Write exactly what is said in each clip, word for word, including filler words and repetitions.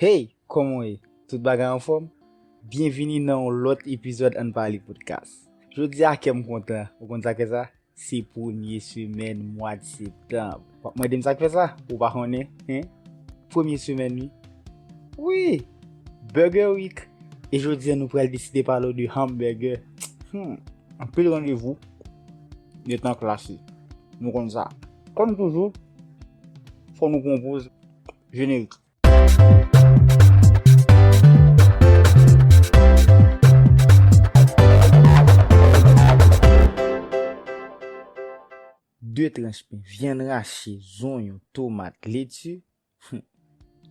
Hey, kòman w ye? Tout bagay anfòm? Byenvini nan yon lòt epizòd Ann Pale Podcast. Jodi a kè m kontan. Ou konn sa k fè sa? Se premye semèn mwa septanm. W ap mande m sa k fè sa? Ou pa konnen, hein? Premye semèn, wi. Wi! Burger Week! E jodi a nou pral deside pale w de hamburger. Hmm, anpil randevou. Gentan klase. Nou konn sa. Kòm toujou, fò nou pran yon poz. Jenerik. De tranch pen, vyann rache, zonyon, tomat, leti.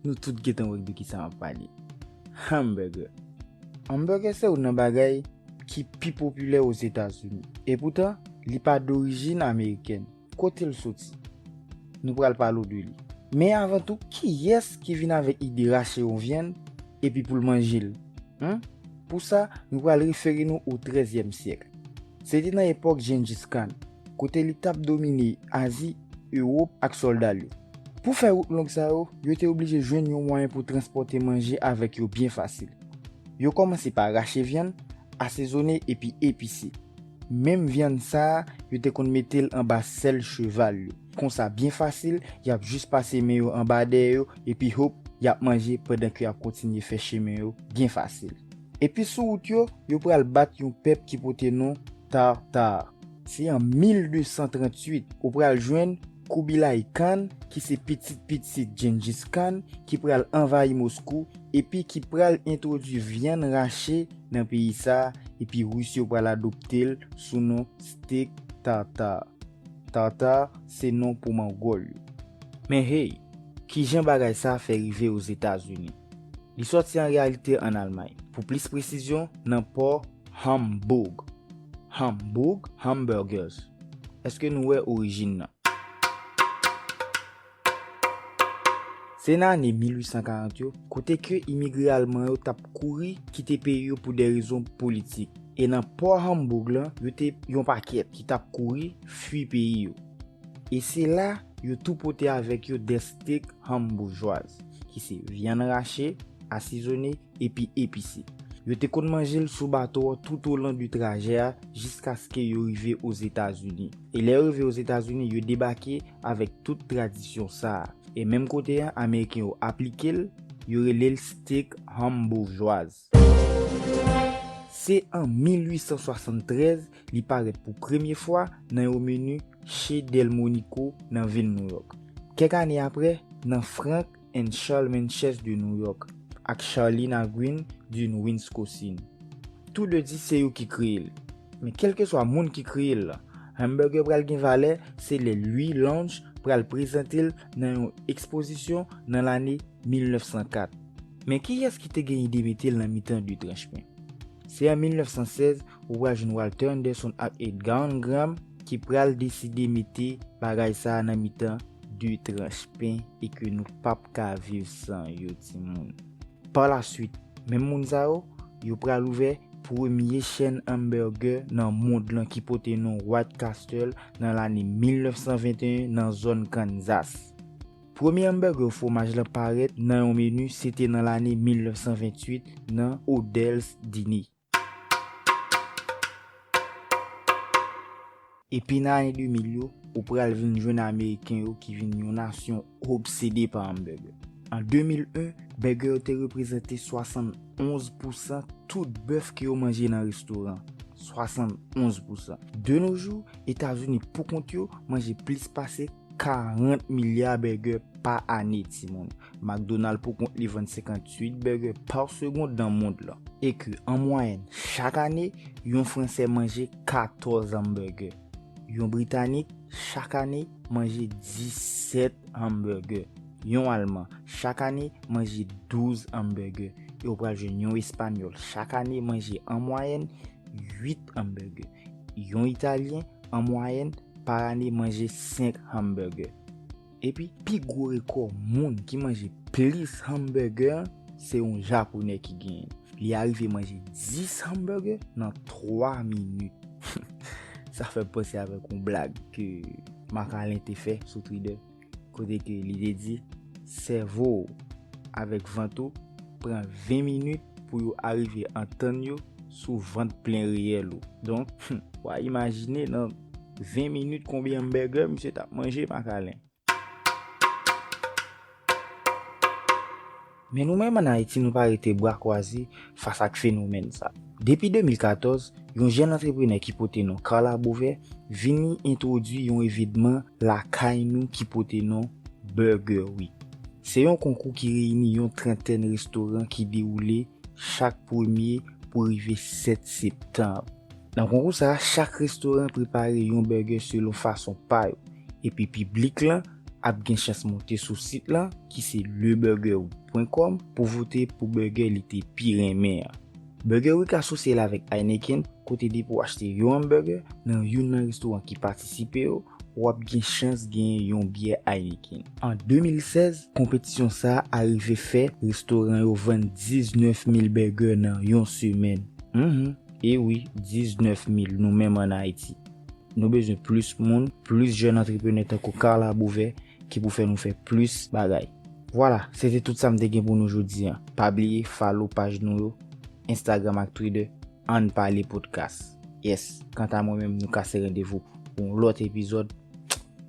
Nou tout gentan wè de kisa m ap pale. Hamburger. Hamburger se youn nan bagay ki pi popilè Ozetazini. Epoutan, li pa dorijin amerikèn. Kote l soti? Nou pral pale w de li. Men avan tou, kiyès ki vin avèk ide rache yon vyann epi pou l manje l? Hmm? Pou sa, nou pral refere nou o trèzyèm syèk. Se te nan epòk Gengis Khan, kote li t ap domine Azi, Ewòp ak sòlda l yo. Pou fè wout long sa yo, yo te oblije jwenn yon mwayen pou transpòte manje avèk yo byen fasil. Yo kòmanse pa rache vyann, asezone epi epise. Menm vyann sa a, yo te konn mete l anba sèl cheval yo. Konsa, byen fasil, y ap jis pase men yo anba dèyè yo, epi hop, y ap manje pandan ke y ap kontinye fè chemen yo byen fasil. Epi sou wout yo, yo pral bat yon pèp ki pote non Tartar. Se an mil de san tranntuit, ou pral jwenn Kubilay Khan, ki se pitit pitit Gengis Khan, ki pral anvayi Moskou, epi ki pral entwodui vyann rache nan peyi sa a, epi Ris yo pral adopte l sou non steak tartar. Tartar se non pou Mongòl yo. Men hey, kijan bagay sa a fè rive Ozetazini? Li sòti an reyalite ann Almay. Pou plis presizyon, nan pò Hamburg. Hamburg, hamburgers. Èske nou wè orijin nan? Se nan ane mil uit san karant yo, kote ke imigre alman yo t ap kouri kite peyi yo pou de rezon politik. E nan pò Hamburg lan, yo te yon pakèt ki t ap kouri fui peyi yo. E se la, yo tou pote avèk yo de steak hambourgeoise, ki se vyann rache, asezone, epi epise. Yo te konn manje l sou bato a toutolan di trajè a jiskaske yo rive Ozetazini. E lè yo rive Ozetazini, yo debake avèk tout tradisyon sa a. E menm kote a, Ameriken yo aplike l, yo rele l steak hambourgeoise. Se an mil uit san swasanntrèz li parèt pou premye fwa nan yon meni Chez Delmonico nan vil Nouyòk. Kèk ane apre, nan Frank and Charles Menches de New York ak Charlene Aguin de Wisconsin. Tou de di se yo ki kreye l. Men kèlkeswa moun ki kreye l lan, hamburger pral gen valè, se lè Louis Lange pral prezante l nan yon ekspozisyon nan lane mil nèf san kat. Men kiyès ki te gen ide mete l nan mitan de tranch pen? Se an mil nèf san sèz ou pral jwenn Walter Anderson ak Edgar Ingram ki pral deside mete bagay sa a nan mitan de tranch pen e ke nou p ap ka viv san yo, timoun. Pa la swit, menm moun sa yo, yo pral ouvè premye chèn hamburger nan mond lan ki pote non White Castle nan lane mil nèf san venteyen nan zòn Kansas. Premye hamburger fwomaj lan parèt nan yon meni, se te nan lane mil nèf san ventuit nan Odell's Diner. Epi nan ane de mil yo, ou pral vin jwenn Ameriken yo ki vin yon nasyon obsede pa hamburger. An de mil en, burger yo te reprezante swasannonz pousan tout bèf ke yo manje nan restoran. Swasannonz pousan. De nos jours, Etazini pou kont yo manje plis pase karant milya burger pa ane, timoun. McDonald pou kont li vann senkantuit burger pa segond nan mond lan. E ke, an mwayèn, chak ane, yon Fransè manje katòz hamburger. Yon Britanik, chak ane, manje disèt hamburger. Yon Alman, chak ane, manje douz hamburger. E ou pral jwenn yon Espanyòl, chak ane, manje an mwayèn uit hamburger. Yon Italyen, an mwayèn, pa ane, manje senk hamburger. Epi, pi gwo rekò moun ki manje plis hamburger, se yon Japonè ki genyen. Li arive manje dis hamburger nan twa minit. Sa fè m panse avèk yon blag ke Marc Alain te fè sou Twitter, kote ke li te di, sèvo w, avèk vant ou pran ven minit pou yo arive antann yo sou vant plen reyèl ou. Donk, hmm, w a imajine nan ven minit konbyen hamburger misye t ap manje, makalen. Men nou menm ann Ayiti, nou pa rete bra kwaze fas ak fenomèn sa. Depi de mil katòz, yon jèn antreprenè ki pote non Carla Beauvais vini entwodui yon evenman lakay nou ki pote non Burger Week. Se yon konkou ki reyini yon trantèn restoran ki dewoule chak premye pou rive sèt septanm. Nan konkou sa a, chak restoran prepare yon burger selon fason pa yo. Epi piblik lan ap gen chans monte sou sit lan, ki se le burger week pwen kòm, pou vote pou burger li te pi renmen an. Burger Week asosye l avèk Heineken, kote depi w achte yon hamburger nan youn nan restoran ki patisipe yo, w ap gen chans genyen yon byè Heineken. An de mil sèz, konpetisyon sa a arive fè restoran yo vann diznèf mil burger nan yon semèn. Mhm. E wi, diznèf mil, nou menm ann Ayiti. Nou bezwen plis moun, plis jèn antreprenè tankou Carla Beauvais ki pou fè nou fè plis bagay. Vwala, se te tout sa m te gen pou nou jodi a. Pa bliye follow paj nou yo, Instagram ak Twitter, Ann Pale Podcast. Yes, kanta mwen menm, nou kase randevou pou yon lòt epizòd.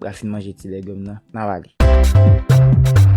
Pral fin manje ti lègòm nan, n ap ale.